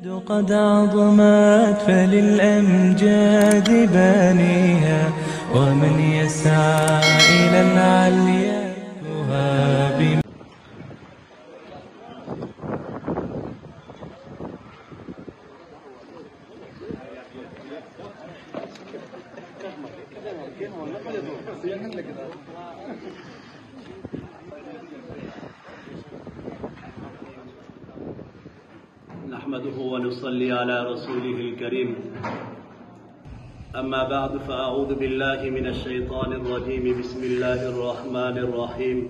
قد عظمت فللأمجاد بانيها، ومن يسعى إلى العليا يهاب. نحمده ونصلي على رسوله الكريم. أما بعد، فأعوذ بالله من الشيطان الرجيم. بسم الله الرحمن الرحيم.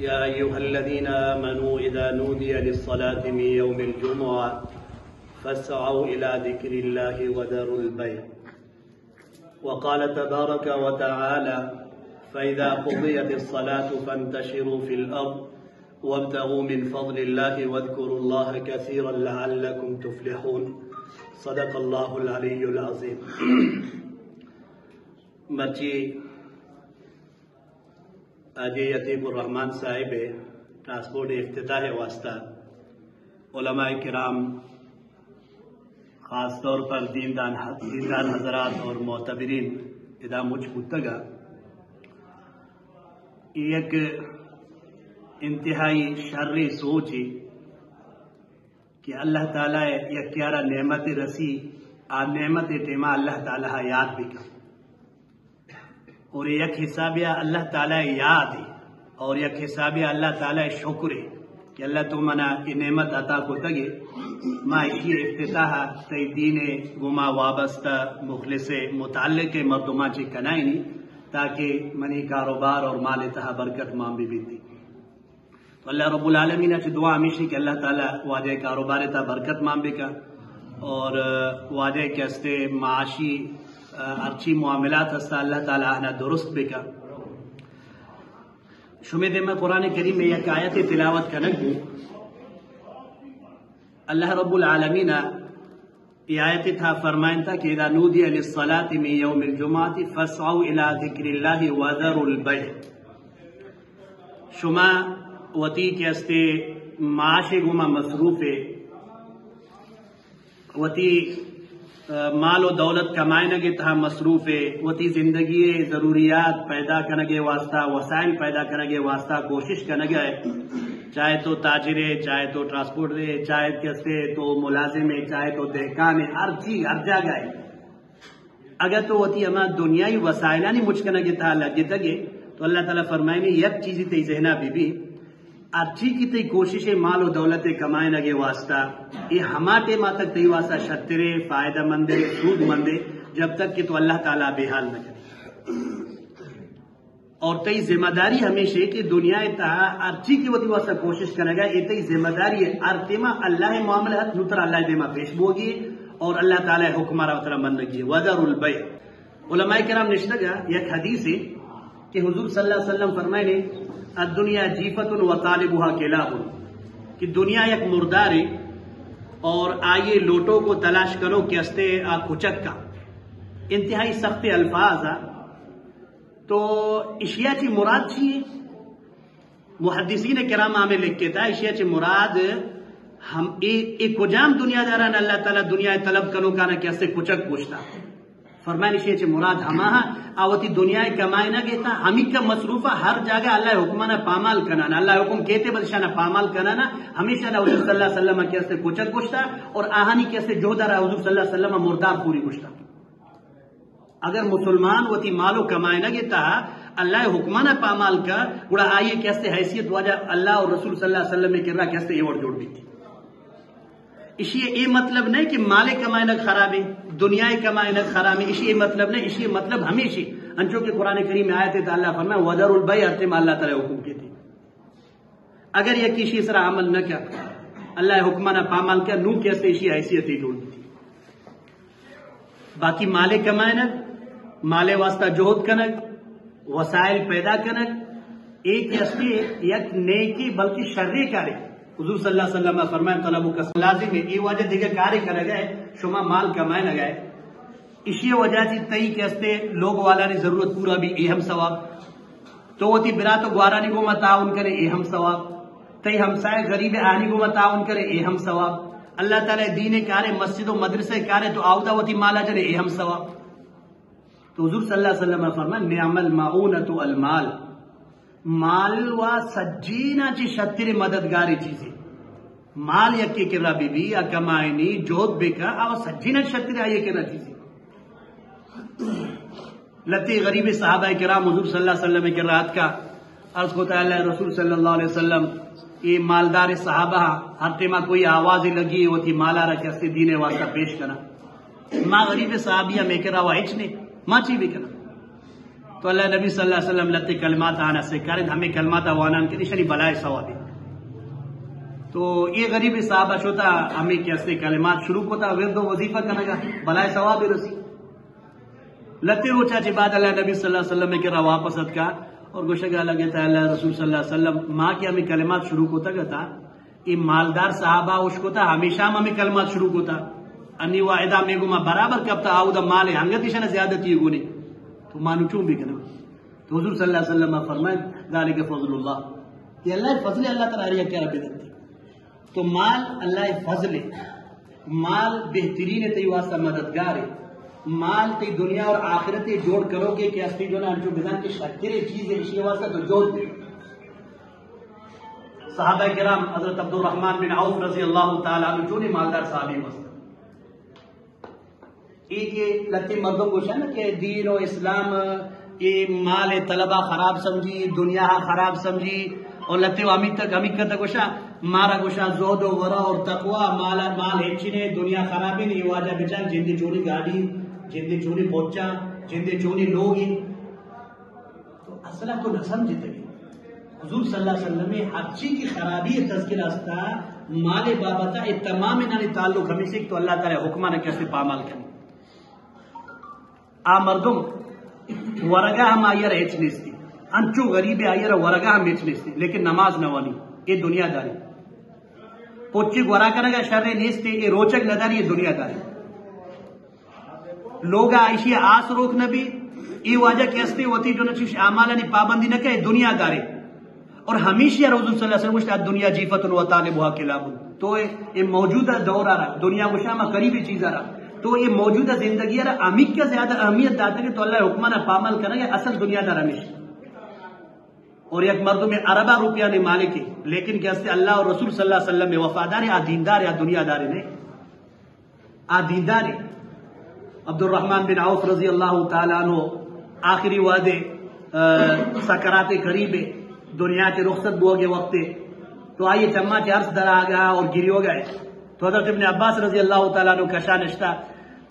يا أيها الذين آمنوا إذا نودي للصلاة من يوم الجمعة فاسعوا إلى ذكر الله وذروا البيع. وقال تبارك وتعالى: فإذا قضيت الصلاة فانتشروا في الأرض وابتغوا من فضل الله واذكروا الله كثيرا لعلكم تفلحون. صدق الله العلي العظيم. مرچی حاجی عتیق الرحمن صاحب ءِ ٹرانسپورٹ افتتاح ءِ واسطہ علماء کرام، خاص طور پر دیندان، دیندان حضرات اور معتبرین ادا مچ بوتگ ءَ، اے یک انتہائی شریں سوچے کہ اللہ تعالیٰ ءَ یکے ءَ را نعمت رسی، آ نعمت ءِ ٹیما اللہ تعالیٰ ءَ یاد بکن۔ اور یک حسابے ءَ اللہ تعالیٰ ءِ یاد ءَ، اور یک حسابے ءَ اللہ تعالیٰ ءِ شکر ءَ کہ اللہ تو منا اے نعمت عطا کتگ ءَ۔ ما اشی افتتاح ءَ تئی دین ءِ گوما وابستہ مخلص ءُ متعلق ءِ مردماں چہ کنائینی، تاکہ منی کاروبار اور مال ءِ تہا برکت مان بہ بیتی۔ تو اللہ رب العالمین ءَ چہ دعا ہمیشی کہ اللہ تعالیٰ واجہ کاروبار ءِ تہا برکت مان بکا، اور واجہ کہ ہستے معاشی، آ، ہرچی معاملات ہستا اللہ تعالیٰ آنا درست بکا۔ شمے دیما قرآن کریم ءِ یک آیت تلاوت کنگ بو۔ اللہ رب العالمین ءَ اے آیت ءِ تہا فرمائنتا کہ اذا نودی للصلاة من یوم الجمعة فاسعوا الی ذکر اللہ وذروا البیع۔ شما وتی کہ استے معاش ءِ گوما مصروف ءَ، وتی، آ، مال و دولت کمائنگ ءِ تہا مصروف ءَ، وتی زندگی ءِ ضروریات پیدا کنگ ءِ واسطہ، وسائل پیدا کنگ ءِ واسطہ کوشش کنگ ءَ۔ چاہے تو تاجر ئے، چاہے تو ٹرانسپورٹ ئے، چاہے کہ استے تو ملازم ئے، چاہے تو دہکان ئے، ہر چیز، ہر جاگہ ئے۔ اگاں تو وتی ہما دنیائی وسائلانی مچ کنگ ءِ تہا لگتگ ئے، تو اللہ تعالیٰ فرمائنی، یک چیزی تئی ذہنا بہ بی، ہرچی کہ تئی کوشش ءَ مال و دولت ءِ کمائنگ ءِ واسطہ، اے ہما ٹیما تک تئی واسطہ شترے، فائدہ مندے، سود مندے، جب تک کہ تو اللہ تعالیٰ ءَ بے حال نہ کرے۔ اور تئی ذمہ داری ہمیش اے کہ دنیا ءِ تہا ہرچی کہ وتی واسطہ کوشش کنگا، اے تئی ذمہ داری اے۔ ہر ٹیما اللہ ءِ معاملہ ات، نوں ترا اللہ ءِ دیما پیش بوگی اور اللہ تعالیٰ ءِ حکم ءَ را ترا منگی۔ وذروا البیع۔ علماء کرام نشتگا یک حدیث اے کہ حضور صلی اللہ علیہ وسلم فرمائنے، الدنیا جیفة وطالبها کلاب، کہ دنیا یک مردارے اور آئی لوٹوک و تلاش کنوک کہ استے آ کچک کا۔ انتہائی سخت الفاظ آ۔ تو اشیا چی مراد چی اے؟ محدثین کرام ہمیں لکھتا، اشیا چی مراد ہم اے، اے کجام دنیا داران اللہ تعالیٰ دنیا ءِ طلب کنوکانا کہ استے کچک گوشتا؟ فرمائنی اشیا چی مراد ہما ہا، آ وتی دنیا ءِ کمائنگ ءِ تہا ہمیکا مصروف آ، ہر جاگہ اللہ ءِ حکمانا پامال کنانا، اللہ ءِ حکم کیتے بلشانا پامال کنانا، ہمیشانا حضور صلی اللہ علیہ وسلم کہ استے کچک گوشتا اور آہانی کہ استے جہد ءَ را حضور صلی اللہ علیہ وسلم مردار کوری گوشتا۔ اگر مسلمان وتی مال و کمائنگ ءِ تہا اللہ ءِ حکمانا پامال کا، گڑا آئی کہ استے حیثیت واجہ اللہ اور رسول صلی اللہ علیہ وسلم ءِ کرا کہ استے ایوڑ جوڑ بیتی۔ اشی اے مطلب نہیں کہ مال کمائنگ خرابے، دنیا کمائنگ خرابے، اشی اے مطلب نہیں، اشی اے مطلب ہمیشی انچو کہ قرآن کریم آیت ءِ تہا اللہ فرمائے، وذروا البیع، ہر ٹیم اللہ تعالیٰ حکم کیتی۔ اگر یکی اشی سرا عمل نہ کر، اللہ ءِ حکمانا پامال کر، نوں کہ استے اشی حیثیت ءَ جوڑ بیتی۔ باقی مال کمائنگ، مال واسطہ جہد کنگ، وسائل پیدا کنگ، اے کہ استے یک نیکی بلکہ شرے کارے۔ حضور صلی اللہ علیہ وسلم فرمائے، طلب کس لازم ہے، اے واجہ دیگہ کارے کنگ ہے، شما مال کمائنگ ہے۔ اشی وجہ چی تئی کہ استے لوگ والانی ضرورت پورا بی، اے ہم ثواب۔ تو وتی برات و گوارانی گوما تعاون کرے، اے ہم ثواب۔ تئی ہمسائے غریب آنی گوما تعاون کرے، اے ہم ثواب۔ اللہ تعالی دین کارے، مسجد و مدرسہ کارے، تو آودا وتی مالا جنے، اے ہم ثواب۔ تو حضور صلی اللہ علیہ وسلم فرمائے، "نعم المعونۃ المال"، مال و سجینا چی شتر مددگاری چیزے۔ مال یکی کرا بی بی، آ کمائنی، جہد بکا، آ سجینا شتر آئیے کرا چیزے۔ لتے غریب صحابہ کرام حضور صلی اللہ علیہ وسلم کرا اتکا، عرض کو، "اے اللہ رسول صلی اللہ علیہ وسلم، اے مالدار صحابہ ہر ٹیما کوئی آواز لگی، وتی مالا را کسے دین واسطہ پیش کنا۔ ما غریب صحابی ہمیں کرا و ہچ نے، ما چی بکنا؟" تو اللہ نبی صلی اللہ علیہ وسلم لتے کلمات آنا سکارے، ہمیں کلمات وانان کے نشانی بلائے ثوابی۔ تو اے غریب صحابہ شوتا ہمیں کسے کلمات شروع کوتا، ورد و وظیفہ کنگا، بلائے ثواب رسی۔ لتے روچا چی بعد اللہ نبی صلی اللہ علیہ وسلم کرا واپس اتکا اور گوشگا لگے تا، "اللہ رسول صلی اللہ علیہ وسلم، ما کہ ہمیں کلمات شروع کوتا گتا، اے مالدار صحابہ اوشکوتا، ہمیشہ ہم ہمیں کلمات شروع کوتا۔ انی و ادا میں گو ما برابر کپتا، آودا مال ہنگت ایشانا زیادتی گونے۔ تو ما نو چون بکنم؟" تو حضور صلی اللہ علیہ وسلم فرمائے، "ذالک فضل اللہ"، یہ اللہ فضل، اللہ تعالی ہر یک کرا بدنتی۔ تو مال اللہ فضل ہے۔ مال بہترین تئی واسطہ مددگار ہے۔ مال تئی دنیا اور آخرت جوڑ کرو گے کہ استی جو نا انچو بزن کہ شکر چیز ہے، اسی واسطہ تو جوڑ دے۔ صحابہ کرام حضرت عبدالرحمن بن عوف رضی اللہ تعالی عنہ چونی مالدار صحابی مست۔ اے کہ لتے مردم گوشن کہ دین و اسلام اے مال طلبا خراب سمجھی، دنیا خراب سمجھی، اور لتے و امیت تک، امیت تک گوشا، مارا گوشا زہد و ورع اور تقوی، مال، مال ہچی نے، دنیا خرابی نے، واجہ بچار جندے چونی گاڑی، جندے چونی پوچا، جندے چونی لوگی۔ تو اصلا تو نہ سمجھتے۔ حضور صلی اللہ علیہ وسلم ہرچی کی خرابی تذکر استا، مال بابتا اے تمام نانی تعلق ہمیشہ تو اللہ تعالی حکمانہ کسے پامال کرے۔ آ مردم ورگا ہم آئیر ہچ نیستی، انچو غریب آئیر ورگا ہم ہچ نیستی، لیکن نماز نوانی، اے دنیا داری۔ پچی گورا کنگا شر نیستی، اے روچگ نداری، اے دنیا داری۔ لوگا ایشی آس روک نہ بی، ای واجہ کہ استے وتی جو نہ چیش اعمالانی پابندی نہ کہے، دنیا دارے۔ اور ہمیشہ رسول صلی اللہ علیہ وسلم گوشت، "الدنیا جیفۃ و طالبها کلاب"۔ تو اے، اے موجودہ دور آ رہا، دنیا گوشا ما قریبی چیز آ رہا۔ تو اے موجودہ زندگی آ رہا، امیت کا زیادہ اہمیت داتا کہ تو اللہ حکمانہ پامل کرے، اصل دنیا دار ہمیش۔ اور یک مردم عربہ روپیہ نے مالک ہے، لیکن کہ استے اللہ اور رسول صلی اللہ علیہ وسلم میں وفادار ہے، آ دیندار ہے، آ دنیا دار ہے نہیں۔ آ دیندار ہے۔ عبدالرحمن بن عوف رضی اللہ تعالی عنہ آخری وعدے، آ، سکرات قریب ہے، دنیا کے رخصت بوگے وقت ہے۔ تو آئیے چما کے عرض در آگا اور گریوگا ہے۔ تو حضرت ابن عباس رضی اللہ تعالی عنہ کشا نشتا،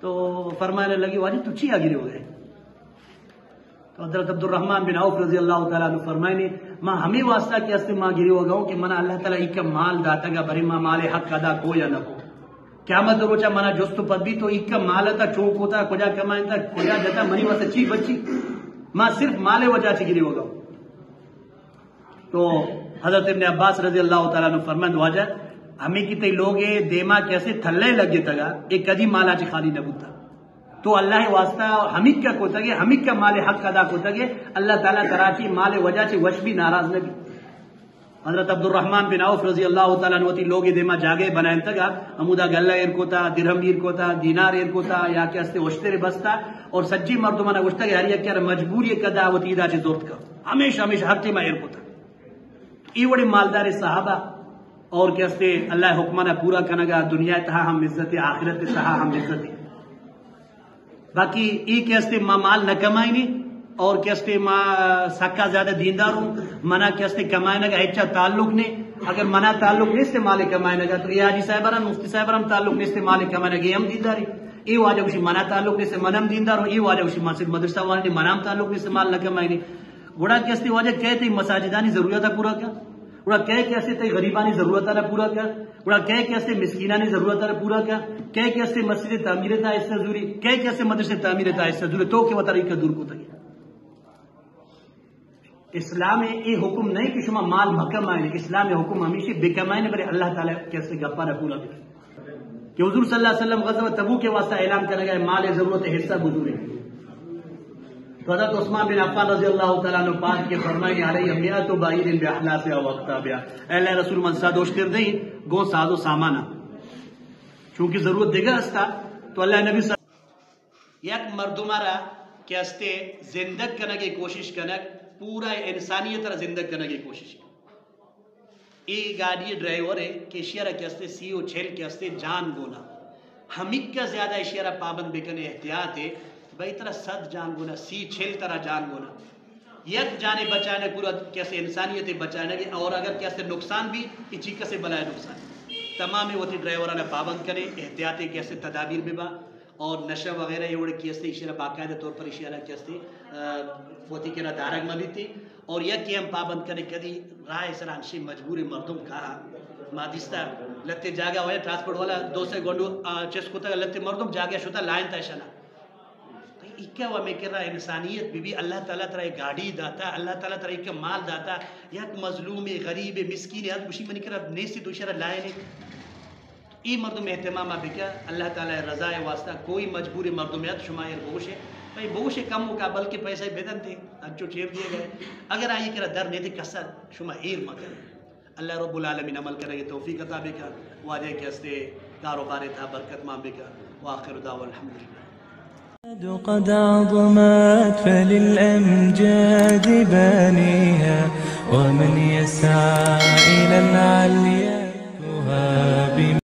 تو فرمانے لگی، "واجہ تو چی آ گریوگا ہے؟" تو حضرت عبدالرحمن بن عوف رضی اللہ تعالی عنہ فرمائنی، "ما ہمیں واسطہ کہ استے ما گریوگا ہوں کہ منا اللہ تعالی ایک مال داتگا، برے ما مال حق ادا کو یا نہ کو۔ قیامت روچا منا جست و پد بی تو ایک مال تا چون کوتا، کجا کمائنتا، کجا جتا، منی واسطہ چی بچی؟ ما صرف مال وجہ چی گریوگا ہوں۔" تو حضرت ابن عباس رضی اللہ تعالی عنہ فرمائند، "واجہ، ہمیں کی تئی لوگے دیما کیسے تھلے لگے تگا، ایک کدی مالا چی خالی نہ بوتا۔ تو اللہ واسطہ ہمیک کا کوتگے، ہمیک کا مال حق ادا کوتگے، اللہ تعالی ترا چی مال وجہ چی وش بھی ناراض نہ بھی۔" حضرت عبدالرحمن بن عوف رضی اللہ تعالی عنہ وتی لوگے دیما جاگے بنائنتگا، ہمودا گلہ ایر کوتا، درہم ایر کوتا، دینار ایر کوتا، یا کہ استے اشتر بستا، اور سجی مردمانا گوشتا کہ ہر یک مجبوری کدا وتی دا چی زورت کا، ہمیش ہمیش ہر ٹیما ایر کوتا۔ ای وڑے مالدار صحابہ اور کہ استے اللہ حکمانا پورا کنگا، دنیا تہا ہم عزت، آخرت تہا ہم عزت۔ باقی ای کہ استے ما مال نہ کمائنی اور کہ استے ما سکا زیادہ دیندار ہوں، منا کہ استے کمائنگا ہچا تعلق نے۔ اگر منا تعلق نیستے مال کمائنگا تو اے حاجی صاحب رن، مفتی صاحب رن تعلق نیستے مال کمائنگا، اے ہم دینداری۔ اے واجہ گوشی منا تعلق نیستے، من ہم دیندار ہوں، اے واجہ گوشی مسجد مدرسہ والے نے، منا ہم تعلق نیستے مال نہ کمائنی۔ گڑا کہ استے واجہ کئے تئی مساجدانی ضرورت پورا کن؟ گڑا کئے کہ استے تئی غریبانی ضرورت پورا کن؟ گڑا کئے کہ استے مسکینانی ضرورت پورا کن؟ کئے کہ استے مسجد تعمیر تا حصہ زوری؟ کئے کہ استے مدرسے تعمیر تا حصہ زوری؟ تو کہ وترا ایک دور کوتگے۔ اسلام اے حکم نہیں کہ شما مال مکمائیں، اسلام حکم ہمیشی بکمائیں، بلے اللہ تعالی کہ استے گپا پورا بکن۔ کہ حضور صلی اللہ علیہ وسلم غزوہ تبوک کے واسطہ اعلان کرے گئے، مال ضرورت حصہ بزورے۔ تو حضرت عثمان بن عفان رضی اللہ تعالی عنہ پاک کے فرمائے، "علی مئۃ بعیر باحلاسها واقطابها"، اے اللہ رسول، من صد اشتر دیں، گوں ساز و سامانا۔ چونکہ ضرورت دگہ استا، تو اللہ نبی صلی یک مردم را کہ استے زندگ کنگے کوشش کنگ، پورا انسانیت را زندگ کنگے کوشش۔ اے گاڑی ڈرائیور ہے کہ اشیا را کہ استے سی و چل کہ استے جان گونا، ہمیکا زیادہ اشیا را پابند بکنے، احتیاط ہے۔ بھئی ترا صد جان گونا، سی چل ترا جان گونا، یک جانے بچانے پورا کہ استے انسانیت بچانے گے، اور اگر کہ استے نقصان بھی، اے چی کسے بلائے نقصان۔ تمام وتی ڈرائیورانا پابند کنے، احتیاط کہ استے تدابیر ببا۔ اور نشہ وغیرہ اے وڑ کہ استے اشیا را باقاعدہ طور پر اشیا را کہ استے، آ، وتی کرا دارگ مہ بیتے۔ اور یکے ہم پابند کنے، کدی راہ سرا ہمشی مجبور مردم کاہا، ما دیستا لتے جاگہ ہوئے ٹرانسپورٹ والا دو سے گونڈو، آ، چست کتا لتے مردم جاگہ شتا لائن تا شنا۔ ایکا و ہمے کرا انسانیت بی بی، اللہ تعالی ترا ایک گاڑی داتا، اللہ تعالی ترا ایک مال داتا، یک مظلوم غریب مسکین ہے، گوشی منی کرا نیستی تو اشیا را لائنے۔ اے مردم اہتمام بکا، اللہ تعالی رضا واسطہ۔ کوئی مجبور مردم ات، شما ایر بوشے، بھئی بوشے کم ہوگا، بلکہ پیسہ بدنتے، انچو چیر دیے گئے۔ اگر آئی کرا در نیتے کسا، شما ایر مکن۔ اللہ رب العالمین عمل کرنے کی توفیق عطا بکا، واجہ کہ استے کاروبار تھا برکت مان بکا۔ وآخر دعوانا الحمدللہ۔ قد عظمت فللأمجاد بانيها، ومن يسعى إلى العليا يهاب